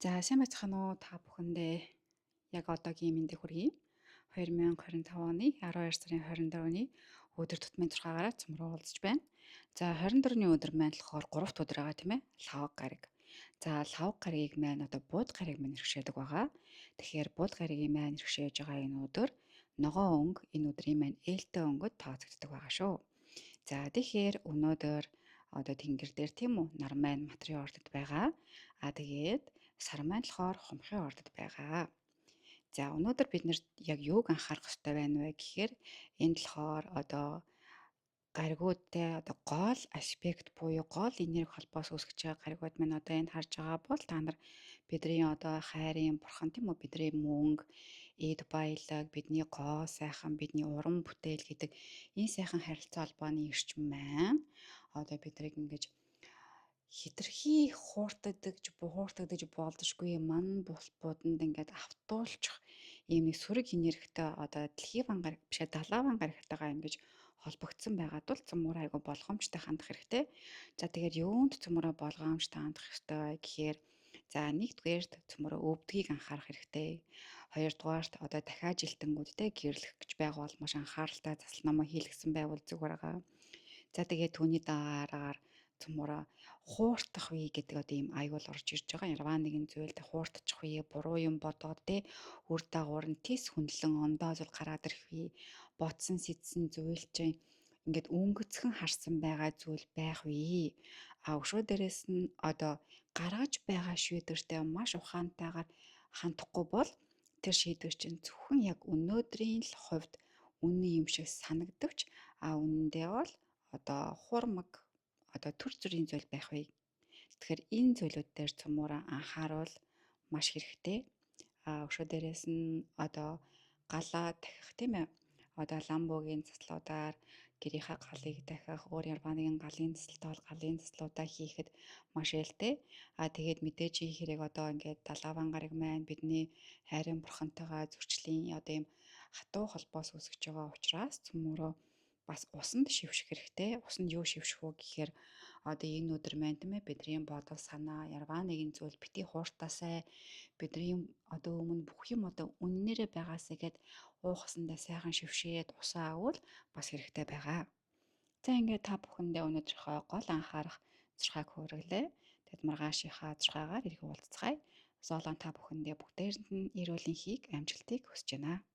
За сайн байцгаана уу та бүхэндээ яг одоогийн мэндийг хүргэе. 2025 оны 12 сарын 24-ний өдөр тутмын 6-аараа цөмрөө уулзж байна. За 24-ний өдөр маань болохоор 3 дахь өдөр байгаа тийм ээ. Лхагва гараг. За лхагва гарагийг маань одоо бууд гараг маань иргэшээдэг байгаа. Тэгэхээр бууд гарагийн маань иргэшээж байгаа энэ өдөр ногоон өнгө энэ өдрийн маань ээлтэй өнгөд тооцогддог байгаа шүү. За тэгэхээр өнөөдөр одоо тэнгэр дээр тийм үү нар маань матрын ордод байгаа. А тэгээд сар маань болохоор хумхын ордод байгаа. За өнөөдөр бид нэр яг юуг анхаарах хэрэгтэй байна вэ гэхээр энд болохоор одоо гаригуудтай одоо гол аспект буюу гол энерги холбоос үүсгэж байгаа гаригууд маань одоо энд харж байгаа бол та нар бидний одоо хайрын бурхан тийм үү бидний мөнгө, эд баялаг, бидний гоо сайхан, бидний уран бүтээл гэдэг энэ сайхан харилцаа холбооны эрчим маань одоо биднийг ингэж хитрхи хууртагдаж буухуртагдаж болдошгүй ман буданд ингээд автуулчих ийм нэг сөрөг энергитэй одоо дэлхийн ван гараг бишээ далаа ван гарагтайгаа ингэж холбогдсон байгаа тул цөмөр айгу болгоомжтой хандах хэрэгтэй. За тэгэхээр юунд цөмөрөө болгоомжтой хандах хэрэгтэй вэ гэхээр за нэгдүгээрт цөмөрөө өвдгийг анхаарах хэрэгтэй. Хоёрдугаарт одоо дахиад жилтэнгүүд те гэрлэх гэж байгаа бол маш анхааралтай засал номоо хийлгэсэн байвал зүгээр байгаа. За тэгээд түүний дараагаар цөмөрөө хууртах үе гэдэг одоо ийм аюул орж ирж байгаа. Ярваа нэгэн зүйлд хууртчих үе, буруу юм бодоод те үр дагавар нь тис хүнлэн ондоо зүйл гараад ирэх үе, бодсон сэтсэн зүйл чинь ингээд өнгөцхөн харсан байгаа зүйл байх үе. А өшөө дээрээс нь одоо гаргаж байгаа шийдвэртэй маш ухаантайгаар хандахгүй бол тэр шийдвэр чинь зөвхөн яг өнөөдрийн л хувьд үнэн юм шиг санагдавч а үнэндээ бол одоо хурмаг одоо төр зүрийн зүйл байх вэ. Тэгэхээр энэ зүйлүүд дээр цөмөөрөө анхааруул маш хэрэгтэй. А өшөө дээрээс нь одоо галаа дахих тийм ээ. Одоо ламбогийн заслуудаар гэрийнхаа галыг дахих, өөр ямар нэгэн галын засалтай бол галын заслуудаа хийхэд маш ээлтэй. А тэгээд мэдээж хэрэг одоо ингээд далааван гараг маань бидний хайрын бурхантайгаа зөрчлийн одоо ийм хатуу холбоос үүсгэж байгаа учраас цөмөөрөө бас усанд шивших хэрэгтэй. Усанд юу шивших вэ гэхээр одоо энэ өдөр маань тийм ээ бидний бодол санаа ярваа нэгэн зүйл бити хууртаасай бидний одоо өмнө бүх юм одоо үннээрээ байгаасай гэд уухсандаа сайхан шившээд усаа авал бас хэрэгтэй байгаа. За ингээд та бүхэндээ өнөөдрийнхөө гол анхаарах зурхайг хүргэлээ. Тэгэд маргаашийнхаа зурхаагаар ирэх уулзцгаая. Зоолон та бүхэндээ бүгдээрэнд нь эрүүл энхийг амжилтыг хүсэж байна.